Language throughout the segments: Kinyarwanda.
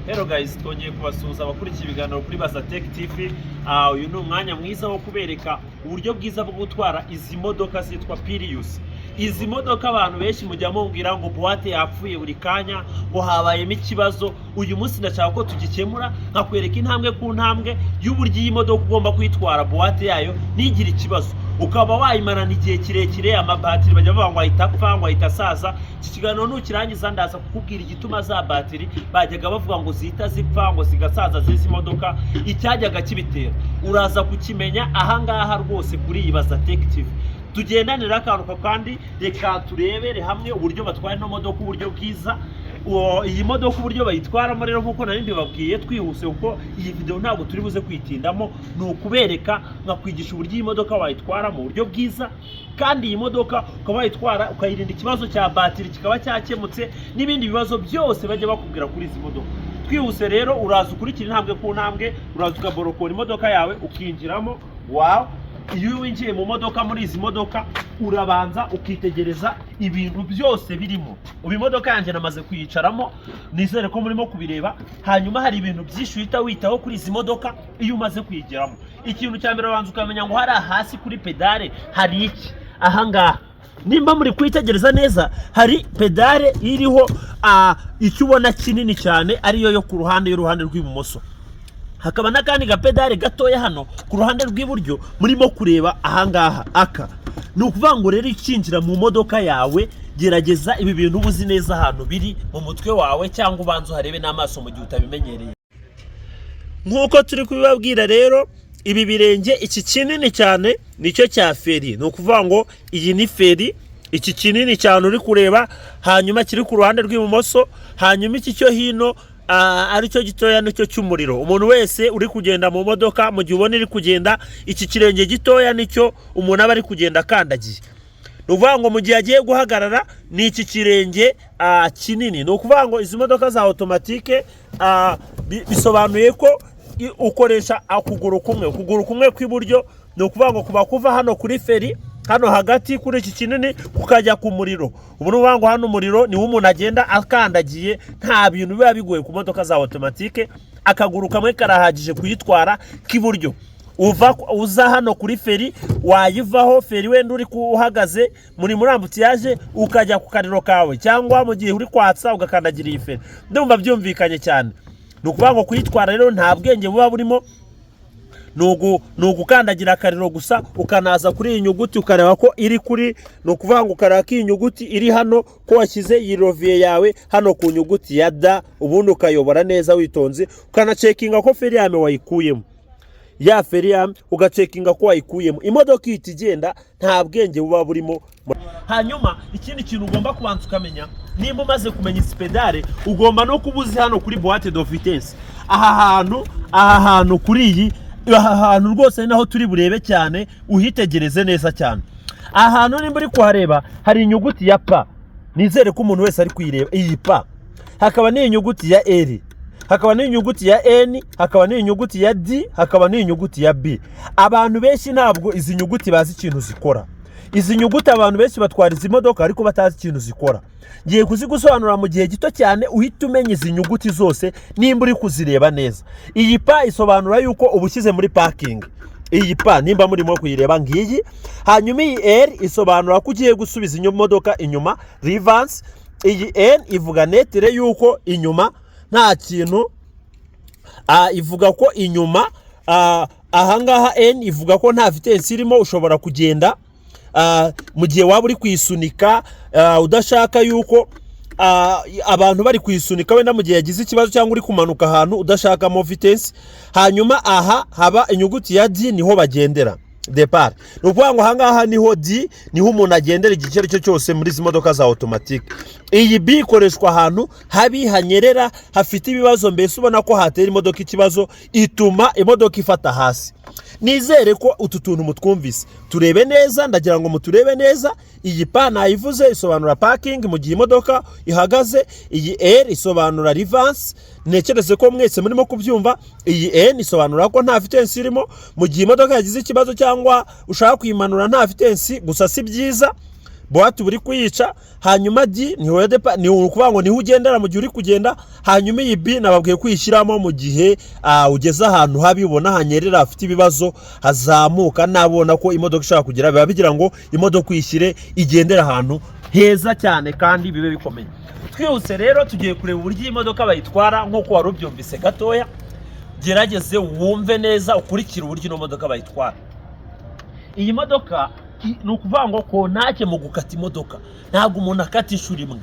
Hello guys, twongeye kubasuhuza abakurikiye ibiganiro kuri Bazatech TV. Uyu ni umwanya mwiza wo kubereka uburyo bwiza bwo gutwara izi modoka zitwa Prius. Izi modoka abantu benshi mujya mumbwira ngo boîte yapfuye buri kanya, ngo habayemo ikibazo. Uyu munsi ndashaka ko tugikemura, nkakwereka intambwe ku ntambwe y'uburyo iyi modoka ugomba kuyitwara boîte yayo ntigire ikibazo, ukaba wayimarana igihe kirekire. Amabatiri bajya bavuga ngo ahita apfa, ngo ahita asaza. Iki kiganiro nukirangiza ndaza kukubwira igituma za batiri bajyaga bavuga ngo zihita zipfa, ngo zigasaza z'izi modoka, icyajyaga kibitera uraza kukimenya ahangaha rwose kuri iyi Bazatech TV. Tugendanira akantu kandi, reka turebere hamwe uburyo batwara ino modoka, uburyo bwiza. Iyi modoka uburyo bayitwaramo rero, nk'uko nari mbibabwiye, twihuse kuko iyi video ntabwo turi buze kwitindamo, ni ukubereka nkakwigisha uburyo iyi modoka wayitwara mu buryo bwiza, kandi iyi modoka ukaba wayitwara ukayirinda ikibazo cya batiri kikaba cyakemutse, n'ibindi bibazo byose bajya bakubwira kuri izi modoka. Twihuse rero, uraza ukurikira intambwe ku ntambwe, uraza ukaborokora imodoka yawe ukinjiramo. Wawe iyo winjiye mu modoka, muri izi modoka urabanza ukitegereza ibintu byose birimo. Ubu imodoka yanjye namaze kuyicaramo, nizere ko murimo kubireba. Hanyuma hari ibintu byinshi uhita witaho kuri izi modoka iyo umaze kuyigeramo. Ikintu cya mbere, urabanza ukamenya ngo hariya hasi kuri pédale hari iki. Ahangaha nimba muri kwitegereza neza, hari pédale iriho icyo ubona kinini cyane, ariyo yo ku ruhande y'uruhande rw'ibumoso, hakaba n'akandi gapédale gatoya hano ku ruhande rw'iburyo murimo kureba ahangaha. Aka ni ukuvuga ngo rero ukinjira mu modoka yawe, gerageza ibi bintu uba uzi neza ahantu biri mu mutwe wawe, cyangwa ubanza uharebe n'amaso mu gihe utabimenyereye. Nk'uko turi kubibabwira rero, ibi birenge, iki kinini cyane nicyo cya feri. Ni ukuvuga ngo iyi ni feri, iki kinini cyane uri kureba, hanyuma kiri ku ruhande rw'ibumoso. Hanyuma iki cyo hino aricyo gitoya nicyo cy'umuriro. Umuntu wese uri kugenda mu modoka, mu gihe ubona iri kugenda, iki kirenge gitoya nicyo umuntu aba ari kugenda akandagiye. Ni ukuvuga ngo mu gihe agiye guhagarara ni iki kirenge kinini. Ni ukuvuga ngo izi modoka za automatique bisobanuye ko ukoresha ukuguru kumwe, ukuguru kumwe kw'iburyo. Ni ukuvuga ngo kuba kuva hano kuri feri, hano hagati kuri iki kinini, kukajya ku muriro. Ubu ni ukuvuga ngo hano umuriro niwo umuntu agenda akandagiye. Nta bintu biba bigoye ku modoka za automatique, akaguru kamwe karahagije kuyitwara k'iburyo. Uva uza hano kuri feri, wayivaho feri wenda uri uhagaze muri embouteillage, ukajya ku kariro kawe, cyangwa mu gihe uri kwatsa ugakandagira iyi feri. Ndumva byumvikanye cyane. Ni ukuvuga ngo kuyitwara rero nta bwenge buba burimo, ni ugukandagira akariro gusa, ukanaza kuri iyi nyuguti ukareba ko iri kuri, ni ukuvuga ngo ukareba ko iyi nyuguti iri hano, ko washyize iyi levier yawe hano ku nyuguti ya D, ubundi ukayobora neza witonze, ukanacekinga ko frein à main wayikuyemo, ya frein à main ugacekinga ko wayikuyemo, imodoka ihita igenda. Nta bwenge buba burimo. Hanyuma ikindi kintu ugomba kubanza ukamenya, nimba umaze kumenya izi pédale, ugomba no kuba uzi hano kuri boîte de vitesse, aha hantu kuri iyi, aha hantu rwose ni naho turi burebe cyane. Uhitegereze neza cyane aha hantu. Nimba uri kuhareba, hari inyuguti ya P, nizere ko umuntu wese ari kuyireba iyi P, hakaba n'inyuguti ya R, hakaba n'inyuguti ya N, hakaba n'inyuguti ya D, hakaba n'inyuguti ya B. Abantu benshi ntabwo izi nyuguti bazi ikintu zikora. Izi nyuguti, abantu benshi batwara izi modoka ariko batazi ikintu zikora. Ngiye kuzigusobanurira mu gihe gito cyane, uhita umenya izi nyuguti zose nimba uri kuzireba neza. Iyi P isobanura yuko uba ushyize muri parking, iyi P nimba murimo kuyireba ngiyi. Hanyuma iyi R isobanura ko ugiye gusubiza imodoka inyuma, reverse. Iyi N ivuga neutre, yuko inyuma nta kintu, ivuga ko inyuma ahangaha N ivuga ko nta vitesse irimo, ushobora kugenda mu gihe waba uri kuyisunika, udashaka yuko abantu bari kuyisunika, wenda mu gihe yagize ikibazo cyangwa uri kumanuka ahantu udashakamo vitesse. Hanyuma aha haba inyuguti ya D, niho bagendera, départ. Ni ukuvuga ngo ahangaha niho D, niho umuntu agendera igihe icyo ari cyo cyose muri izi modoka za automatique. Iyi B ikoreshwa ahantu habi, hanyerera, hafite ibibazo, mbese ubona ko hatera imodoka ikibazo, ituma imodoka ifata hasi. Nizere ko utu tuntu mutwumvise. Turebe neza, ndagira ngo muturebe neza. Iyi P nayivuze, isobanura parking mu gihe imodoka ihagaze. Iyi R isobanura reverse, ntekereze ko mwese murimo kubyumva. Iyi N isobanura ko nta vitesse irimo, mu gihe imodoka yagize ikibazo cyangwa ushaka kuyimanura nta vitesse, gusa si byiza. Boîte buri kuyica. Hanyuma D ni ukuvuga ngo niho ugendera mu gihe uri kugenda. Hanyuma iyi B nababwiye kuyishyiramo mu gihe ugeze ahantu habi, ubona hanyerera, hafite ibibazo, hazamuka, nabona ko imodoka ishobora kugera, biba bigira ngo imodoka uyishyire igendere ahantu heza cyane kandi bibe bikomeye. Twihuse rero, tugiye kureba uburyo iyi modoka bayitwara. Nk'uko wari ubyumvise gatoya, gerageze wumve neza, ukurikire uburyo ino modoka bayitwara. Iyi modoka ni ukuvuga ngo kontake mu gukata imodoka, ntabwo umuntu akata inshuro imwe,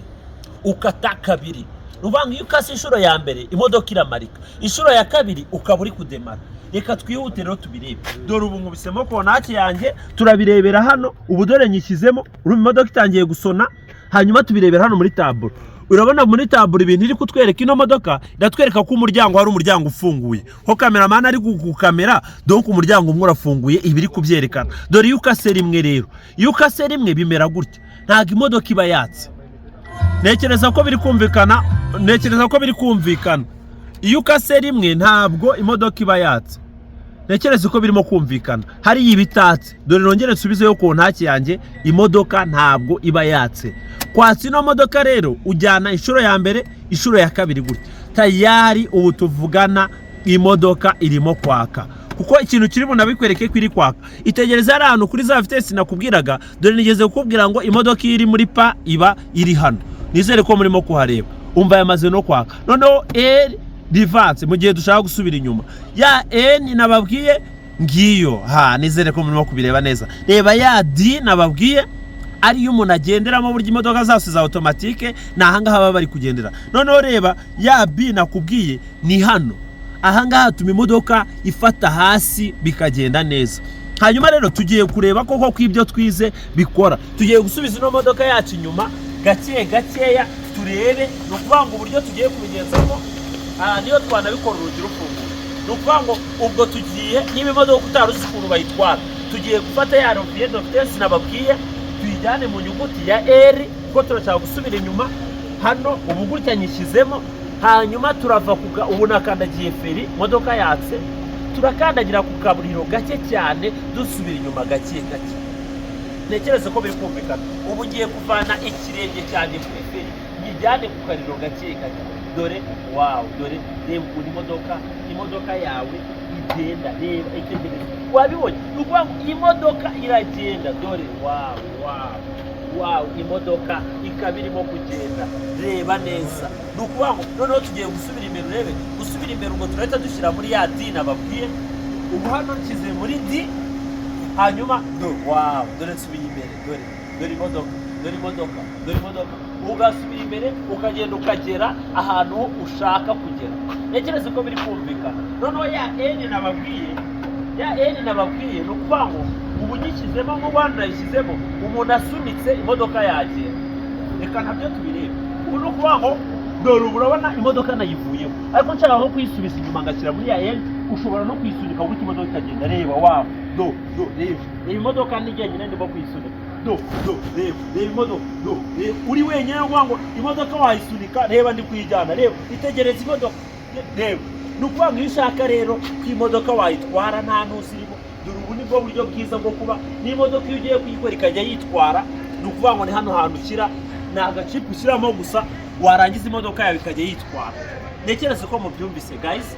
ukata kabiri. Ni ukuvuga ngo iyo ukase inshuro ya mbere, imodoka iramarika, inshuro ya kabiri ukaba uri kudemara. Reka twihute rero tubirebe. Dore ubu nkubisemo kontake yanjye, turabirebera hano. Ubu dore nyishyizemo, urumva imodoka itangiye gusona. Hanyuma tubirebera hano muri tableau. Urabona muri tableau ibintu iri kutwereka, ino modoka iratwereka ko umuryango hari umuryango ufunguye, ko cameraman ari gukamera, donc umuryango umwe urafunguye, iba iri kubyerekana. Dore iyo ukase rimwe rero, iyo ukase rimwe bimera gutya, ntabwo imodoka iba yatse. Ntekereza ko biri kumvikana, ntekereza ko biri kumvikana. Iyo ukase rimwe ntabwo imodoka iba yatse, ntekereza ko birimo kumvikana. Hariya iba itatse. Dore nongere nsubizeyo kontaki yanjye, imodoka ntabwo iba yatse. Kwatsa ino modoka rero, ujyana inshuro ya mbere, inshuro ya kabiri gutya, tayari ubu tuvugana imodoka irimo kwaka. Kuko ikintu kiri bunabikwereke ko iri kwaka, itegereza hari ahantu kuri za vitesse nakubwiraga. Dore nigeze kukubwira ngo imodoka iyo iri muri P iba iri hano, nizere ko murimo kuhareba. Umva, yamaze no kwaka. Noneho R, reverse, mu gihe dushaka gusubira inyuma. Ya N nababwiye ngiyo ha, nizere ko murimo kubireba neza. Reba ya D nababwiye ariyo umuntu agenderamo, burya imodoka zose za automatique ni ahangaha baba bari kugendera. Noneho reba ya B nakubwiye ni hano, ahangaha hatuma imodoka ifata hasi bikagenda neza. Hanyuma rero tugiye kureba koko ko ibyo twize bikora. Tugiye gusubiza ino modoka yacu inyuma gake gakeya, turebe. Ni ukuvuga ngo uburyo tugiye kubigenzamo, niyo twanabikora urugi rufunguye. Ni ukuvuga ngo ubwo tugiye, niba imodoka utari uzi ukuntu bayitwara, tugiye gufata ya levier de vitesse nababwiye, tuyijyane mu nyuguti ya R kuko turashaka gusubira inyuma hano. Ubu gutya nyishyizemo, hanyuma turava ku ubu nakandagiye feri, imodoka yatse, turakandagira ku kaburiro gake cyane, dusubira inyuma gake gake. Ntekereze ko biri kumvikana. Ubu ngiye kuvana ikirenge cyanjye kuri feri, nyijyane ku kariro gake gake. Dore, wow, dore reba ukuntu imodoka yawe igenda. Reba, itegereze, wabibonye? Ni ukuvuga ngo imodoka iragenda. Dore, wow, wow, wow, imodoka ikaba irimo kugenda. Reba neza. Ni ukuvuga ngo noneho tugiye gusubira imbere, urebe gusubira imbere. Ubwo turahita dushyira muri ya D nababwiye. Ubu hano nshyize muri D, hanyuma dore, wow, dore nsubiye imbere. Dore, dore imodoka, dore imodoka, dore imodoka. Ugasubira imbere, ukagenda ukagera ahantu ushaka kugera. Ntekereza ko biri kumvikana. Noneho ya N nababwiye, ya N nababwiye, ni ukuvuga ngo ubu nyishyizemo, nk'ubu hano nayishyizemo, umuntu asunitse imodoka yagenda. Reka nabyo tubirebe. Ubu ni ukuvuga ngo dore ubu urabona imodoka nayivuyemo, ariko nshaka nko kuyisubiza inyuma ngashyira muri ya N, ushobora no kuyisunika gutya imodoka ikagenda. Reba, wow, do do, reba, reba imodoka ni jyenyine ndimo kuyisunika. Do do, reba, reba imodoka, do, reba. Uri wenyine, ni ukuvuga ngo imodoka wayisunika. Reba, ndi kuyijyana. Reba, itegereze imodoka, reba. Ni ukuvuga ngo iyo ushaka rero ko imodoka wayitwara nta n'uzirimo, dore ubu ni bwo buryo bwiza bwo kuba n'imodoka iyo ugiye kuyikora ikajya yitwara. Ni ukuvuga ngo ni hano hantu ushyira, ni agacipu ushyiramo gusa, warangiza imodoka yawe ikajya yitwara. Ntekereza ko mubyumvise, guys.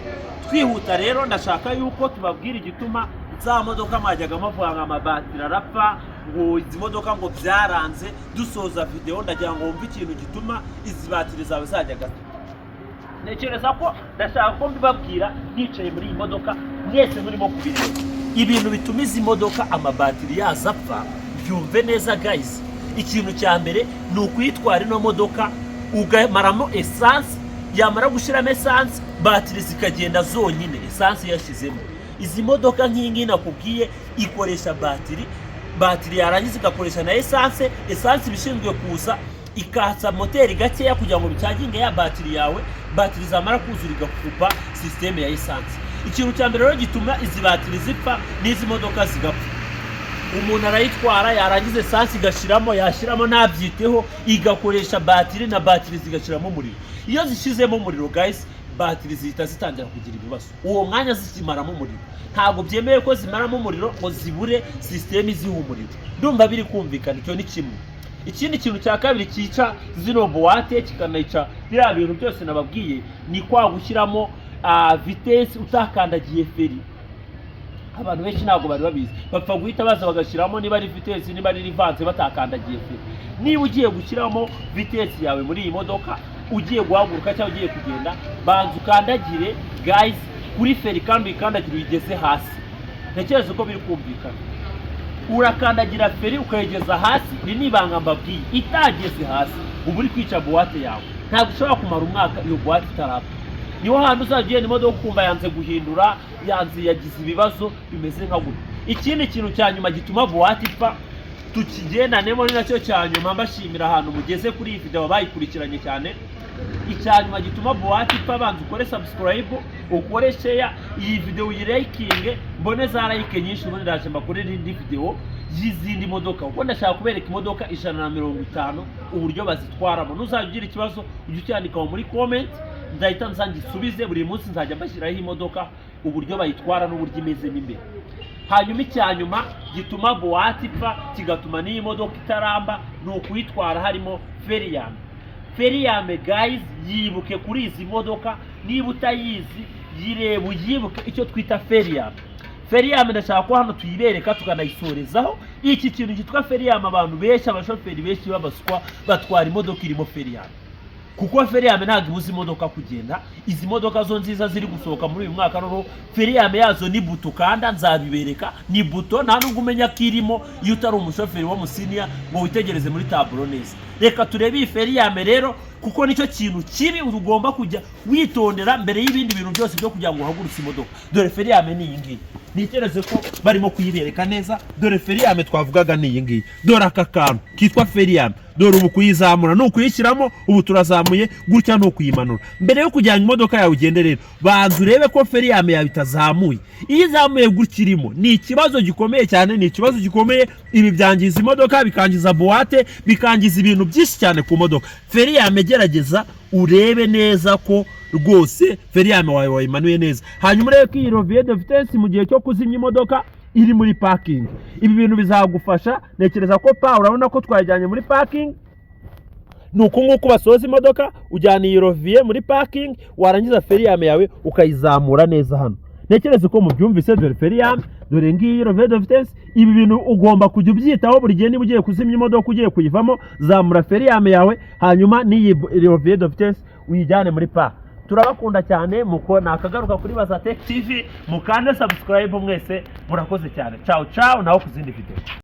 Twihuta rero, ndashaka yuko tubabwira igituma za modoka mwajyaga muvuga ngo amabatiri arapfa, ngo izi modoka ngo byaranze. Dusoza videwo, ndagira ngo wumve ikintu gituma izi batiri zawe zajyaga. Ntekereza ko ndashaka ko mbibabwira nicaye muri iyi modoka, mwese murimo kubireba. Ibintu bituma izi modoka amabatiri yazo apfa, byumve neza, guys. Ikintu cya mbere ni ukuyitwara ino modoka ugamaramo essence, yamara gushyiramo essence, batiri zikagenda zonyine essence yashyizemo. Izi modoka nk'iyi ngiyi nakubwiye ikoresha batiri, batiri yarangiza igakoresha na essence. Essence iba ishinzwe kuza ikatsa moteri gakeya kugira ngo bicaginge ya batiri yawe, batiri zamara kuzura igakupa système ya essence. Ikintu cya mbere rero gituma izi batiri zipfa n'izi modoka zigapfa, umuntu arayitwara, yarangiza essence igashyiramo, yashyiramo ntabyiteho, igakoresha batiri na batiri zigashyiramo umuriro. Iyo zishyizemo umuriro, guys, batiri zihita zitangira kugira ibibazo uwo mwanya zikimaramo umuriro. Ntabwo byemewe ko zimaramo umuriro ngo zibure système iziha umuriro. Ndumva biri kumvikana. Icyo ni kimwe. Ikindi kintu cya kabiri cyica zino boîte, kikanica biriya bintu byose nababwiye, ni kwa gushyiramo vitesse utakandagiye feri. Abantu benshi ntabwo bari babizi, bapfa guhita baza bagashyiramo niba ari vitesse, niba ari reverse, batakandagiye feri. Niba ugiye gushyiramo vitesse yawe muri iyi modoka, ugiye guhaguruka cyangwa ugiye kugenda, banza ukandagire, guys, kuri feri, kandi uyikandagire uyigeze hasi. Ntekereza ko biri kumvikana. Urakandagira feri ukayigeza hasi. Iri ni ibanga mbabwiye. Itageze hasi uba uri kwica boîte yawe. Ntabwo ushobora kumara umwaka iyo boîte itarapfa. Niho hantu uzajya ugenda imodoka ukumva yanze guhindura, yanze, yagize ibibazo bimeze nka gutya. Ikindi kintu cya nyuma gituma boîte ipfa, tukigendanemo, ni nacyo cya nyuma, mbashimira ahantu mugeze kuri iyi video bayikurikiranye cyane. Icya nyuma gituma boîte ipfa, banza ukore subscribe, ukore share, iyi video uyilikinge, mbone za like nyinshi, ubundi ndaje mbakorere indi video y'izindi modoka, kuko ndashaka kubereka imodoka 150 uburyo bazitwaramo. Ntuzajya ugira ikibazo, ujye ucyandika muri comment, nzahita nza ngisubize. Buri munsi nzajya mbashyiraho imodoka, uburyo bayitwara n'uburyo imezemo imbere. Hanyuma icya nyuma gituma boîte ipfa, kigatuma n'iyi modoka itaramba, ni ukuyitwara harimo frein à main. Frein à main, guys, yibuke kuri izi modoka. Niba utayizi, yireba uyibuke icyo twita frein à main. Frein à main ndashaka ko hano tuyibereka, tukanayisorezaho. Iki kintu cyitwa frein à main, abantu benshi, abashoferi benshi b'abaswa batwara imodoka irimo frein à main, kuko frein à main ntabwo ibuza imodoka kugenda. Izi modoka zo nziza ziri gusohoka muri uyu mwaka noneho, frein à main yazo ni buto kanda, nzabibereka, ni buto, nta nubwo umenya ko irimo iyo utari umushoferi wo musiniya ngo witegereze muri tableau neza. Reka turebe iyi frein à main rero, kuko nicyo kintu kibi ugomba kujya witondera mbere y'ibindi bintu byose byo kugira ngo uhagurutse imodoka. Dore frein à main ni iyi ngiyi, nitekereze ko barimo kuyibereka neza. Dore frein à main twavugaga ni iyi ngiyi. Dore aka kantu kitwa frein à main. Dore ubu kuyizamura ni ukuyishyiramo, ubu turazamuye gutya, ni ukuyimanura. Mbere yo kugira ngo imodoka yawe ugende rero, banza urebe ko frein à main yawe itazamuye. Iyo izamuye gutya irimo, ni ikibazo gikomeye cyane, ni ikibazo gikomeye. Ibi byangiza imodoka, bikangiza boîte, bikangiza ibintu byinshi cyane ku modoka. Frein à main, gerageza urebe neza ko rwose frein à main wawe wayimanuye neza. Hanyuma urebe ko iyi levier de vitesse mu gihe cyo kuzimya imodoka iri muri parking. Ibi bintu bizagufasha. Ntekereza ko pa urabona ko twayijyanye muri parking. Ni uku nguku basoza imodoka: ujyana iyi levier muri parking, warangiza frein à main yawe ukayizamura neza hano. Ntekereza ko mubyumvise. Dore frein à main, dore ngiyi levier de vitesse. Ibi bintu ugomba kujya ubyitaho buri gihe. Niba ugiye kuzimya imodoka, ugiye kuyivamo, zamura frein à main yawe, hanyuma n'iyi levier de vitesse uyijyane muri pa. Turabakunda cyane, muko nakagaruka kuri Bazatec TV. Mukande subscribe mwese, murakoze cyane. Ciao ciao, naho ku zindi video.